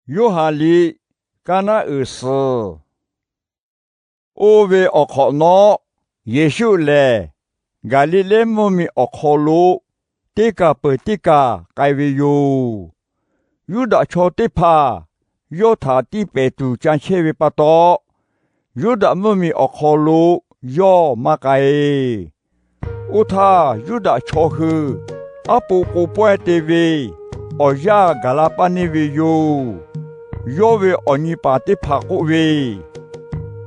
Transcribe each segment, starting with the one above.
Yoˇhanˬ liꞈ kaˇ naˆ uiˍ suhˍ. Oˇ ve awˬ hk'awꞈ nawˉ, Yeˍsuˆ lehˬ Gaˍliˍlehˇ mvuhˇ miˬ awˬ hk'aw lo teˇ kaˬ peuˬ teˇ kaˬ k'ai ve yoˬ. Yuˇdaꞈ chaw teˇ hpaˍ yawˇ htaꞈ tiˇ pehˍ tuˬ ca chehˇ ve pa taw, Yuˇdaꞈ mvuhˇ miˬ awˬ hk'aw lo yawˇ maˇ k'ai. Oˇ htaˇ, Yuˇdaꞈ chaw hui aˉ po k'o pawehˇ te ve awˬ yanˇ gaˬ la paˇ neˇ ve yoˬ. Yawˇ ve awˬ nyi paˍ teˇ hpaˍ k'oˆ ve,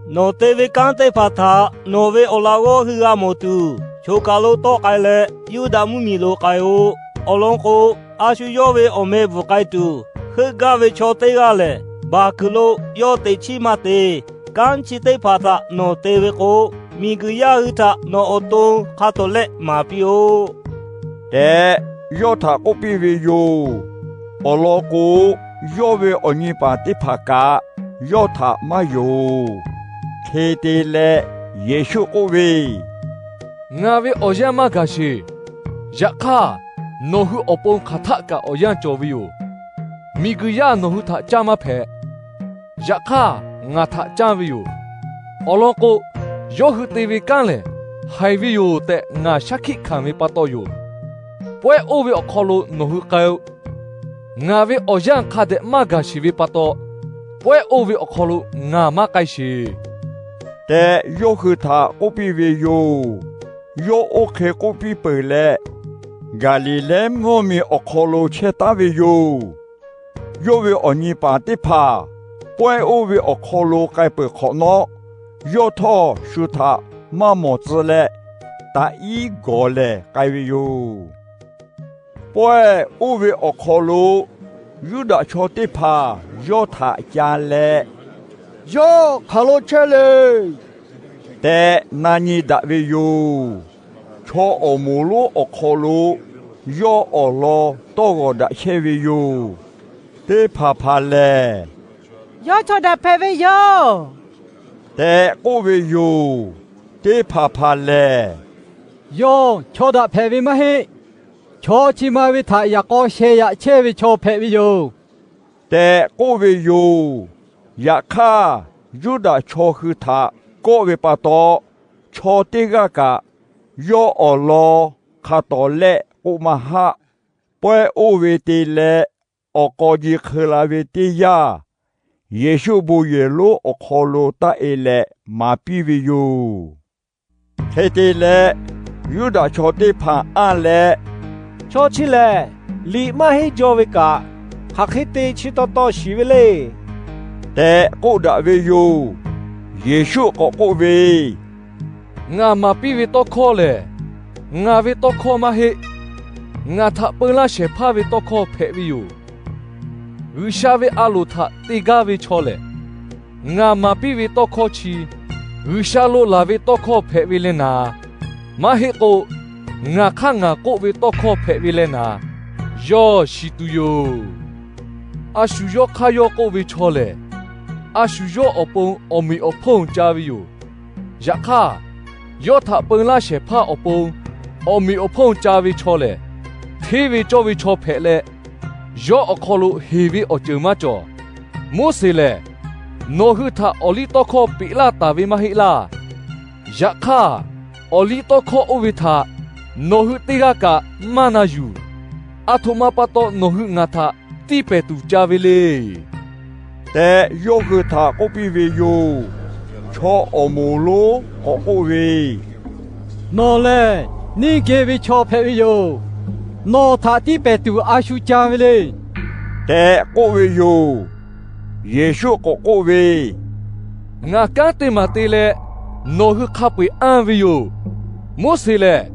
Nawˬ te ve kanˉ teˇ hpaˍ htaꞈ nawˬ ve awˬ laꞈ g'awˇ hui g'a mawˬ tuˬ, choˬ kaˬ lo tawˆ k'ai leh Yuˇdaꞈ mvuhˇ miˬ lo k'ai-o. Awˬ lawn k'o, a shu yawˇ ve awˬ meh bvuhˬ k'ai tuˬ heuˆ gaˇ ve chaw teˇ g'aˇ lehˬ, baˬ kuiˬ lo yawˇ teꞈ chiˉ maˇ te. Kanˉ chi teˇ hpaˍ htaꞈ nawˬ te ve k'o, miˬguiˬ yaˇ hui htaꞈ nawˬ awˬ to hk'a tawˍ lehˆ maˍ piˇ-oˆ, tehꞈ yawˇ htaꞈ k'oˆ piˇ ve yoˬ. Awˬ lawn k'o, yawˇ ve awˬ nyi paˍ teˇ hpaˍ kaꞈ yawˇ htaꞈ maˇ yonˍ. Hk'e te leh, Yeˍsuˆ k'oˆ ve, Ngaˬ ve awˬ yanˇ maˇ gaˬ sheˍ. Yaꞈ hk'aˇ, nawˬ hui awˬ pon hk'aˬ htaˆ kaꞈ awˬ yanˇ cawˬ ve yoˬ. Miˬguiˬ yaˇ nawˬ hui htaꞈ canˇ maˇ hpehꞈ. Yaꞈ hk'aˇ, ngaˬ htaꞈ canˇ ve yoˬ. Awˬ lawn k'o, yawˇ hui te ve kanˉ lehˬ haiˬ ve yoˬ tehꞈ ngaˬ shaˉ hkiˆ hkanˍ ve pa taw yoˬ. Pawehˇ oˇ ve awˬ hk'aw lo nawˬ hui k'ai-o. Ngaˬ ve awˬ yanˇ hk'a dehꞈ maˇ gaˬ sheˍ ve pa taw, pawehˇ oˇ ve awˬ hk'aw lo ngaˬ maˇ k'ai sheˍ, tehꞈ yawˇ hui htaꞈ k'oˆ piˇ ve yoˬ. Yawˇ oˇ hk'e k'oˆ piˇ peuˬ leh, Gaˍliˍlehˇ mvuhˇ miˬ awˬ hk'aw lo chehˇ taˉ ve yoˬ. Yawˇ ve awˬ nyi paˍ teˇ hpaˍ pawehˇ oˇ ve awˬ hk'aw lo k'ai peuˬ hk'awꞈ nawˉ, yawˇ htawˇ shu htaꞈ maˇ mawˬ tcuh leh, taꞈ iˉ gawˬ lehˍ k'ai ve yoˬ. Pawehˇ oˇ ve awˬ hk'aw lo Yuˇdaꞈ chaw teˇ hpaˍ yawˇ htaꞈ ca leh, Yawˇ hk'aˬ lo chehˇ le, tehꞈ na nyi daꞈ ve yoˬ. Chaw awˬ moˍ lonˉ awˬ hk'aw lo yawˇ awˬ lawn tawˇ g'awˬ daꞈ chehˇ ve yoˬ. Teˇ hpaˍ hpaˍ lehˬ, Yawˇ chaw daꞈ hpehꞈ ve yoˬ, tehꞈ k'oˆ ve yoˬ. Teˇ hpaˍ hpaˍ lehˬ, Yawˇ chaw daꞈ hpehꞈ ve maˇ heˆ. Chaw chi ma ve htaꞈ yaꞈ k'aw sheh yaꞈ chehˇ ve chaw hpehꞈ ve yoˬ, tehꞈ k'oˆ ve yoˬ. Yaꞈ hk'aˇ, Yuˇdaꞈ chaw hui htaꞈ kawˆ ve pa taw, chaw teˇ g'aˇ kaꞈ yawˇ awˬ lawn hk'a tawˍ lehˆ k'oˆ maˇ haˆ. Pawehˇ oˇ ve te leh awˬ k'aw ji hk'eu la ve teˇ yanˇ, Yeˍsuˆ bon yehˬ lonˉ awˬ hk'aw lo taˆ e leh maˍ piˇ ve yoˬ. Hk'e te leh, Yuˇdaꞈ chaw teˇ hpaˍ anˇ leh, Chaw chi lehˬ, liꞈ maˇ henˇ jaw ve kaꞈ, hk'aˬ hk'e te chi taw taw shiˍ ve le, tehꞈ k'oˆ daꞈ ve yoˬ. Yeˍsuˆ k'awꞈ k'oˆ ve, Ngaˬ maˍ piˇ ve tawˇ hkawˇ lehˬ, ngaˬ ve tawˇ hkawˇ maˇ heˆ. Ngaˬ htaꞈ peu laˇ shehˍ hpaˇ ve tawˇ hkawˇ hpehꞈ ve yoˬ. G'uiˬsha ve a loˍ htaꞈ te gaˇ ve chaw lehˬ, ngaˬ maˍ piˇ ve tawˇ hkawˇ chi G'uiˬsha lo laˬ ve tawˇ hkawˇ hpehꞈ ve leh naˍ, maˇ heˆ k'o, ngaˬ hk'aˇ ngaˬ k'oˆ ve tawˇ hkawˇ hpehꞈ ve leh naˍ, yawˇ shiˍ tuˬ yoˬ. A shu yawˇ hk'aˇ yawˇ k'oˆ ve chaw lehˬ, a shu yawˇ awˬ pon awˬ meꞈ awˬ hponˇ ca ve yoˬ. Yaꞈ hk'aˇ, yawˇ htaꞈ peu laˇ shehˍ hpaˇ awˬ pon awˬ meꞈ awˬ hponˇ ca ve chaw lehˬ, hteˇ ve cawˇ ve chaw hpehꞈ leh, yawˇ awˬ hk'aw lo heˍ ve awˬ ceuˬ maˇ cawˬ. Moˉseˍ lehˬ, nawˬ hui htaꞈ awˬliˇtawˇhkawˇ peꞈ laˇ taˍ ve maˇ heˆ laˇ. Yaꞈ hk'aˇ, awˬliˇtawˇhkawˇ oˇ ve htaꞈ nawˬ hui teˇ g'aˇ kaꞈ maˇ na yuˬ. Aˬ htoꞈ ma pa taw nawˬ hui ngaˬ htaꞈ tiˇ pehˍ tuˬ ca ve le, tehꞈ yawˇ hui htaꞈ k'oˆ piˇ ve yoˬ. Chaw awˬ moˍ lonˉ k'awꞈ k'oˆ ve, Nawˬ lehˬ neˇ geh ve chaw hpehꞈ ve yoˬ. Nawˬ htaꞈ tiˇ pehˍ tuˬ a shu ca ve le, tehꞈ k'oˆ ve yoˬ. Yeˍsuˆ k'awꞈ k'oˆ ve, Ngaˬ kanˉ te maˍ te leh nawˬ hui hk'a peu-eˬ anˇ ve yoˬ. Moˉseˍ lehˬ,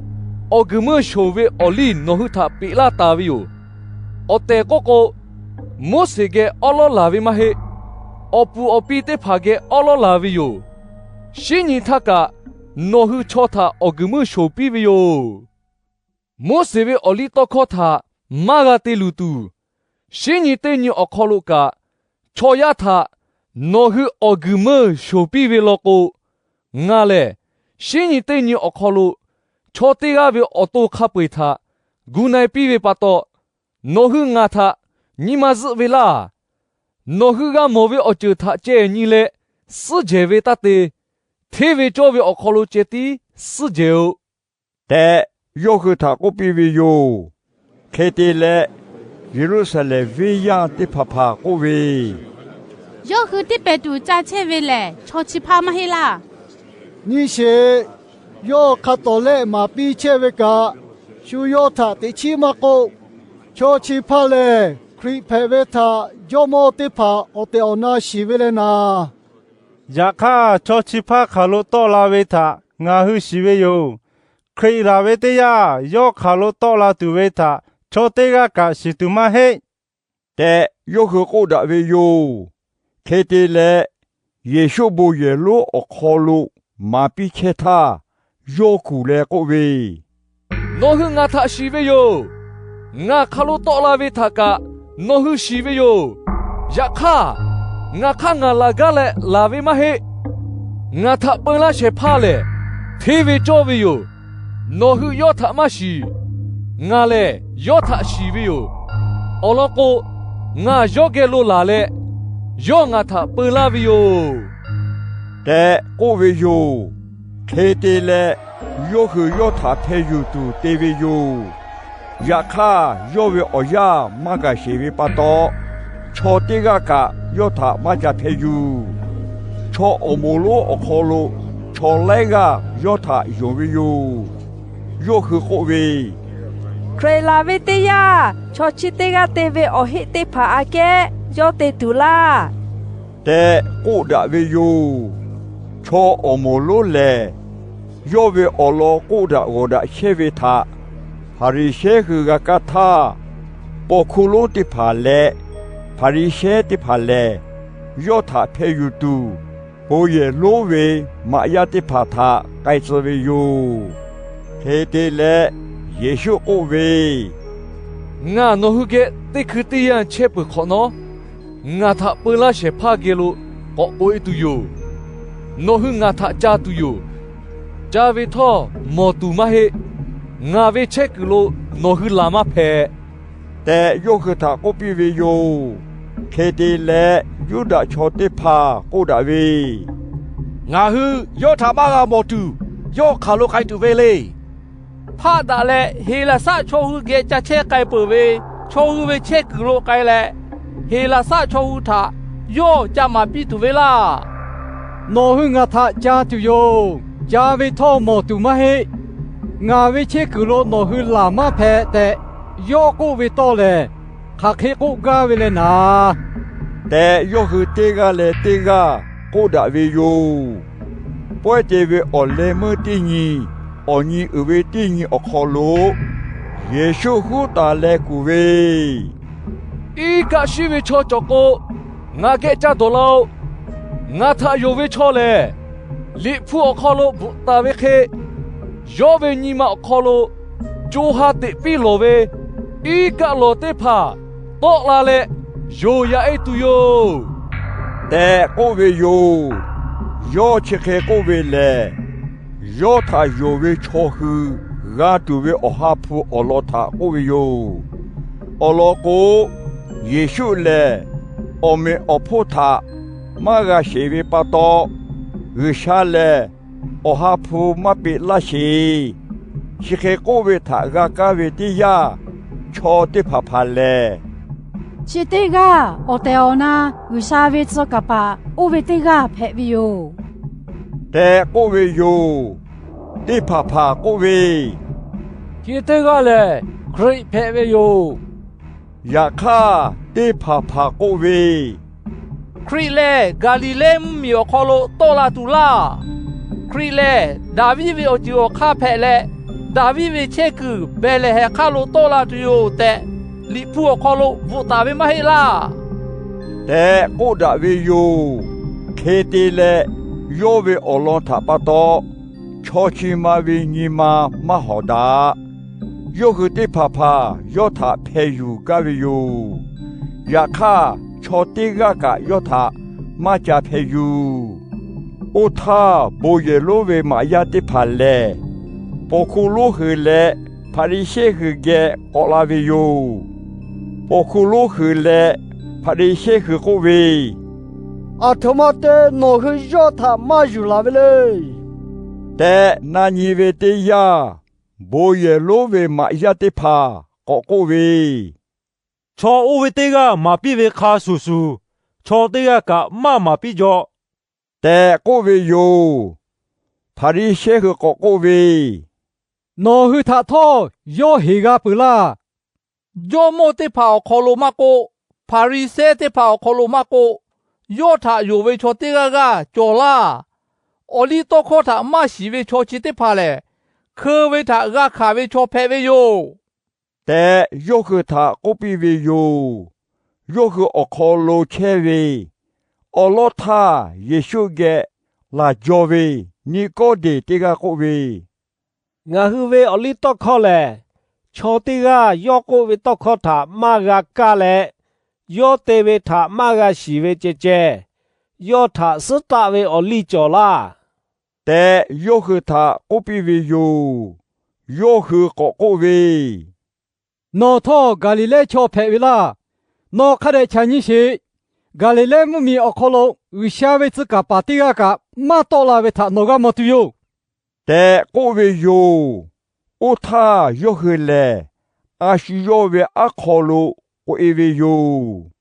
awˬ guiˬ meuˇ shoˍ ve awˬ liˇ nawˬ hui htaꞈ peꞈ laˇ taˍ ve yoˬ. Awˬ tehˬ k'oˆ k'o, Moˉseˍ geh awˉ lawˉ laˬ ve maˇ heˆ. Awˬ puˍ awˬ pi teˇ hpaˍ geh awˉ lawˉ laˬ ve yoˬ. Shinˉ nyi htaˇ kaꞈ nawˬ hui chaw htaꞈ awˬ guiˬ meuˇ shoˍ piˇ ve yoˬ. Moˉseˍ ve awˬliˇtawˇhkawˇ htaꞈ maˇ g'a te luˬ tuˬ, shinˉ nyi teˇ nyi awˬ hk'aw lo kaꞈ chaw yaˇ htaꞈ nawˬ hui awˬ guiˬ meuˇ shoˍ piˇ ve law k'o, ngaˬ lehˬ shinˉ nyi teˇ nyi awˬ hk'aw lo chaw teˇ g'aˇ ve awˬ to hk'a peu-eˬ htaꞈ gu na-e piˇ ve pa taw, nawˬ hui ngaˬ htaꞈ nyi ma zuhˆ ve laˇ. Nawˬ hui g'a mawˬ ve awˬ ceuˬ htaꞈ ceh nyi leh suhˉ jehˬ ve taˇ te. Hteˇ ve cawˇ ve awˬ hk'aw lo ceh tiˉ suhˉ jehˬ-oꞈ tehꞈ, yawˇ hui htaꞈ k'oˆ piˇ ve yoˬ. Hk'e te leh, Yeˍruˆsaˍlehnˍ venˇ yaˇ teˇ hpaˍ hpaˍ k'oˆ ve, Yawˇ hui teˇ pehˍ tuˬ ca chehˇ ve lehˬ, chaw chi hpaˇ maˇ heˆ laˇ. Nyi sheˍ. Yawˇ hk'a tawˍ lehˆ maˍ piˇ chehˇ ve kaꞈ, shu yawˇ htaꞈ teꞈ chiˉ maˇ k'oˆ. Chaw chi hpaˇ lehˬ, Hkriꞈ hpehꞈ ve htaꞈ jawˇmawˇ teˇ hpaˍ awˬ tehˬ awˬ na shiˍ ve leh naˍ. Yaꞈ hk'aˇ, chaw chi hpaˇ hk'aˬ lo tawˆ la ve htaꞈ ngaˬ hui shiˍ ve yoˬ. Hkriꞈ laˬ ve teˇ yanˇ, yawˇ hk'aˬ lo tawˆ la tuˬ ve htaꞈ chaw teˇ g'aˇ kaꞈ shiˍ tuˬ maˇ heˆ, tehꞈ yawˇ hui k'oˆ daꞈ ve yoˬ. Hk'e te leh, Yeˍsuˆ bon yehˬ lonˉ awˬ hk'aw lo maˍ piˇ chehˇ htaˇ, yawˇ kuˬ leh k'oˆ ve, Nawˬ hui ngaˬ htaꞈ shiˍ ve yoˬ. Ngaˬ hk'aˬ lo tawˆ la ve htaꞈ kaꞈ nawˬ hui shiˍ ve yoˬ. Yaꞈ hk'aˇ, ngaˬ hk'aˇ ngaˬ laˬ gaˇ leh laˬ ve maˇ heˆ. Ngaˬ htaꞈ peu laˇ shehˍ hpaˇ lehˬ, hteˇ ve cawˇ ve yoˬ. Nawˬ hui yawˇ htaꞈ maˇ shiˍ. Ngaˬ lehˬ yawˇ htaꞈ shiˍ ve yoˬ. Awˬ lawn k'o, ngaˬ yawˇ geh lo laˬ leh, yawˇ ngaˬ htaꞈ peu laˇ ve yoˬ, tehꞈ k'oˆ ve yoˬ. Hk'e te leh, yawˇ hui yawˇ htaꞈ hpeh yuˬ tuˬ te ve yoˬ. Yaꞈ hk'aˇ, yawˇ ve awˬ yaˇ maˇ gaˬ sheˍ ve pa taw, chaw teˇ g'aˇ kaꞈ yawˇ htaꞈ maˇ ca hpeh yuˬ. Chaw awˬ moˍ lonˉ awˬ hk'aw lo chaw laiˉ g'aˇ yawˇ htaꞈ yonˍ ve yoˬ. Yawˇ hui k'oˆ ve, Hkriꞈ laˬ ve teˇ yanˇ, chaw chi teˇ g'aˇ te ve awˬ heˆ teˇ hpaˍ aꞈ kehˉ yawˇ te tuˬ laˇ, tehꞈ k'oˆ daꞈ ve yoˬ. Chaw awˬ moˍ lonˉ lehˬ, yawˇ ve awˬ lawn k'oˆ daꞈ g'awˬ daꞈ chehˇ ve htaꞈ Hpaˍriˍsehˇ hui g'a kaˇ htaˇ, paw hkuˇ lonˉ teˇ hpaˍ leh Hpaˍriˍsehˇ teˇ hpaˍ lehˬ, yawˇ htaꞈ hpeh yuˬ tuˬ, bon yehˬ lonˉ ve maꞈ yaˇ teˇ hpaˍ htaꞈ k'ai tcuh ve yoˬ. Hk'e te leh, Yeˍsuˆ k'oˆ ve, Ngaˬ nawˬ hui geh teˇ hkui teˇ yanˇ chehˇ peuˬ hk'awꞈ nawˉ, ngaˬ htaꞈ peu laˇ shehˍ hpaˇ geh lo k'awꞈ k'oꞈ e tuˬ yoˬ. Nawˬ hui ngaˬ htaꞈ ca tuˬ yoˬ. Ca ve htawˇ mawˬ tuˬ maˇ heˆ. Ngaˬ ve chehˇ kuiˬ lo nawˬ hui laˬ maˇ hpehꞈ, tehꞈ yawˇ hui htaꞈ k'oˆ piˇ ve yoˬ. Hk'e te leh, Yuˇdaꞈ chaw teˇ hpaˍ k'oˆ daꞈ ve, Ngaˬ hui yawˇ htaꞈ maˇ g'a mawˬ tuˬ, yawˇ hk'aˬ lo k'ai tuˬ ve le. Hpaˆ daꞈ leh Heˍlaˍsaˆ chaw hui geh ca chehˇ k'ai peuˬ ve chaw hui ve chehˇ kuiˬ lo k'ai leh, Heˍlaˍsaˆ chaw hui htaꞈ yawˇ ca maˍ piˇ tuˬ ve laˇ. Nawˬ hui ngaˬ htaꞈ ca tuˬ yoˬ. Ca ve htawˇ mawˬ tuˬ maˇ heˆ. Ngaˬ ve chehˇ kuiˬ lo nawˬ hui laˬ maˇ hpehꞈ tehꞈ yawˇ k'oˆ ve tawˇ lehˬ, hk'aˬ hk'e k'oˆ gaˇ ve leh naˍ, tehꞈ yawˇ hui teˇ g'aˇ leh teˇ g'aˇ k'oˆ daꞈ ve yoˬ. Pawehˇ te ve awˬ leh meuˇ teˇ nyi awˬ nyi uiˍ ve teˇ nyi awˬ hk'aw lo, Yeˍsuˆ huˉ taˍ leh kuˬ ve, Iˉ kaˆ shiˉ ve chaw cawˬ k'o, ngaˬ geh ca dawˬ la-oꞈ. Ngaˬ htaꞈ yonˍ ve chaw lehˬ, Liꞈ hpu awˬ hk'aw lo bvuhꞈ taˍ ve hk'e, yawˇ ve nyi ma awˬ hk'aw lo co ha teꞈ piˇ lawˬ ve iˉ kaˆ lawˬ teˇ hpaˍ tawˆ la leh yonˍ yaꞈ e tuˬ yoˬ, tehꞈ k'oˆ ve yoˬ. Yawˇ chi hk'e k'oˆ ve lehˬ, yawˇ htaꞈ yonˍ ve chaw hui g'a tuˬ ve Awˬ ha hpu awˬ lawn htaꞈ k'oˆ ve yoˬ. Awˬ lawn k'o, Yeˍsuˆ lehˬ awˬ meꞈ awˬ hponˇ htaꞈ maˇ g'a sheˍ ve pa taw, G'uiˬsha lehˬ Awˬ ha hpu maˇ peꞈ laˇ sheˍ. Chi hk'e k'oˆ ve htaꞈ g'a kaˇ ve teˇ yanˇ, chaw teˇ hpaˍ hpaˍ lehˬ, Chi teˇ g'aˇ awˬ tehˬ awˬ na G'uiˬsha ve tcuh kaˍ paˍ oˇ ve teˇ g'aˇ hpehꞈ ve yoˬ, tehꞈ k'oˆ ve yoˬ. Teˇ hpaˍ hpaˍ k'oˆ ve, Chi teˇ g'aˇ lehˬ Hkriꞈ hpehꞈ ve yoˬ. Yaꞈ hk'aˇ, teˇ hpaˍ hpaˍ k'oˆ ve, Hkriꞈ lehˬ Gaˍliˍlehˇ mvuhˇmiˬ awˬ hk'aw lo tawˆ la tuˬ laˇ. Hkriꞈ lehˬ Daˍviˆ ve awˬ ceuˬ awˬ hk'aˇ hpehꞈ leh, Daˍviˆ ve chehˇ kuiˬ Behˍlehˍhehnˍ hk'aˆ lo tawˆ la tuˬ yoˬ tehꞈ, Liꞈ hpu awˬ hk'aw lo bvuhꞈ taˍ ve maˇ heˆ laˇ, tehꞈ k'oˆ daꞈ ve yoˬ. Hk'e te leh, yawˇ ve awˬ lawn htaꞈ pa taw, chaw chi ma ve nyi ma maˇ hawˍ daꞈ. Yawˇ hui teˇ hpaˍ hpaˍ yawˇ htaꞈ hpeh yuˬ gaˇ ve yoˬ. Yaꞈ hk'aˇ, chaw teˇ g'aˇ kaꞈ yawˇ htaꞈ maˇ ca hpeh yuˬ. Oˇ htaˇ, bon yehˬ lonˉ ve maꞈ yaˇ teˇ hpaˍ lehˬ, paw hkuˇ lonˉ hui leh Hpaˍriˍsehˇ hui geh k'awꞈ la ve yoˬ. Paw hkuˇ lonˉ hui leh Hpaˍriˍsehˇ hui k'oˆ ve, Aˬ htoꞈ ma te nawˬ hui yawˇ htaꞈ maˇ yuˬ laˬ ve le tehꞈ na nyi ve teˇ yanˇ, bon yehˬ lonˉ ve maꞈ yaˇ teˇ hpaˍ k'awꞈ k'oˆ ve, Chaw oˇ ve teˇ g'aˇ maˍ piˇ ve hk'a shuˍ shuˍ, chaw teˇ g'aˇ kaꞈ maˇ maˍ piˇ jaw tehꞈ k'oˆ ve yoˬ. Hpaˍriˍsehˇ hui k'awꞈ k'oˆ ve, Nawˬ hui htaꞈ htawˇ yawˇ heˍ g'a peuˬ laˇ. Jawˇmawˇ teˇ hpaˍ awˬ hk'aw lo maˇ k'oˆ, Hpaˍriˍsehˇ teˇ hpaˍ awˬ hk'aw lo maˇ k'oˆ, yawˇ htaꞈ yonˍ ve chaw teˇ g'aˇ g'aˇ cawˬ laˇ. Awˬliˇtawˇhkawˇ htaꞈ maˇ shiˍ ve chaw chi teˇ hpaˍ lehˬ, hkeu ve htaꞈ g'a hkanˍ ve chaw hpehꞈ ve yoˬ tehꞈ, yawˇ hui htaꞈ k'oˆ piˇ ve yoˬ. Yawˇ hui awˬ hk'aw lo chehˇ ve awˬ lawˉ htaˇ, Yeˍsuˆ geh laˬ jaw ve Niˆkawˇdeˍ teˇ g'aˇ k'oˆ ve, Ngaˬ hui ve awˬliˇtawˇhkawˇ lehˬ, chaw teˇ g'aˇ yawˇ k'oˆ ve tawˇ hkawˇ htaꞈ maˇ g'a kaˇ leh, yawˇ te ve htaꞈ maˇ g'a shiˍ ve ceh ceh, yawˇ htaꞈ suhˉ taˆ ve awˬ liˇ cawˬ laˇ tehꞈ, yawˇ hui htaꞈ k'oˆ piˇ ve yoˬ. Yawˇ hui k'awꞈ k'oˆ ve, Nawˬ htawˇ Gaˍliˍlehˇ chaw hpehꞈ ve laˇ. Nawˬ hk'a dehꞈ chaꞈ nyi sheˍ. Gaˍliˍlehˇ mvuhˇmiˬ awˬ hk'aw lo G'uiˬsha ve tcuh kaˍ paˍ teˇ g'aˇ kaꞈ maˇ tawˆ la ve htaꞈ nawˬ g'a mawˬ tuˬ yoˬ tehꞈ k'oˆ ve yoˬ. Oˇ htaˇ yawˇ hui lehˬ, a shu yawˇ ve aˉ hk'aw lo k'oꞈ-e ve yoˬ.